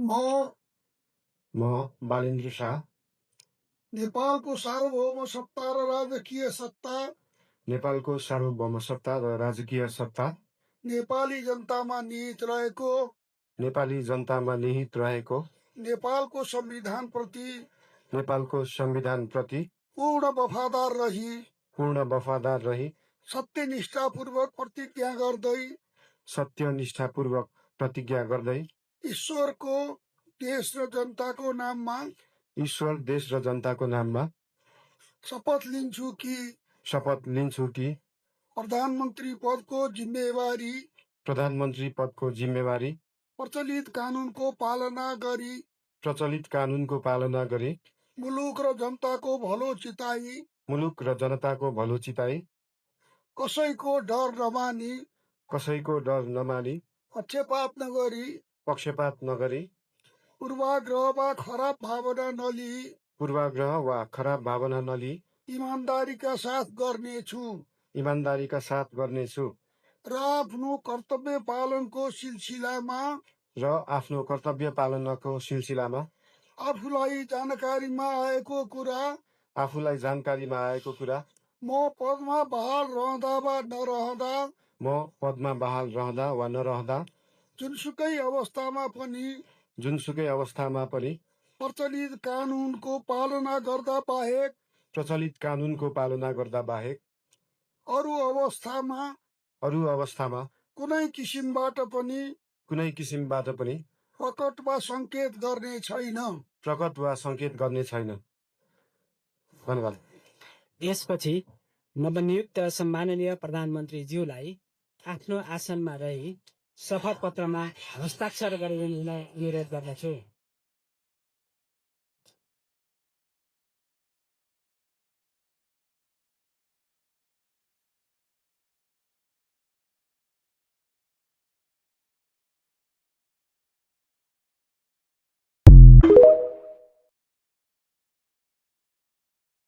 म म बालेन्द्र शाह नेपालको सार्वभौम सत्ता र राजकीय सत्ता नेपालको सार्वभौम सत्ता र राजकीय सत्ता नेपाली जनतामा निहित रहेको नेपाली जनतामा निहित रहेको नेपालको संविधानप्रति नेपालको संविधानप्रति पूर्ण वफादार रही सत्यनिष्ठापूर्वक प्रतिज्ञा गर्दै सत्यनिष्ठापूर्वक प्रतिज्ञा गर्दै ईश्वरको देश र जनताको नाममा ईश्वर देश र जनताको नाममा शपथ लिन्छु कि प्रधानमन्त्री पदको जिम्मेवारी प्रचलित कानुनको पालना गरी मुलुक र जनताको भलो चिताई कसैको डर नमानी पक्षपात नगरी पूर्वाग्रह वा खराब भावना नलिई इमानदारीका साथ गर्नेछु र आफ्नो कर्तव्य पालनको सिलसिलामा आफूलाई जानकारीमा आएको कुरा म पदमा बहाल रहँदा वा नरहँदा जुनसुकै अवस्थामा पनि प्रचलित कानुनको पालना गर्दा बाहेक अरू अवस्थामा कुनै किसिमबाट पनि प्रकट वा संकेत गर्ने छैन। धन्यवाद। यसपछि नवनियुक्त सम्माननीय प्रधानमन्त्रीज्यूलाई आफ्नो आसनमा रही शपथ पत्रमा हस्ताक्षर गरिदिन अनुरोध गर्दछु।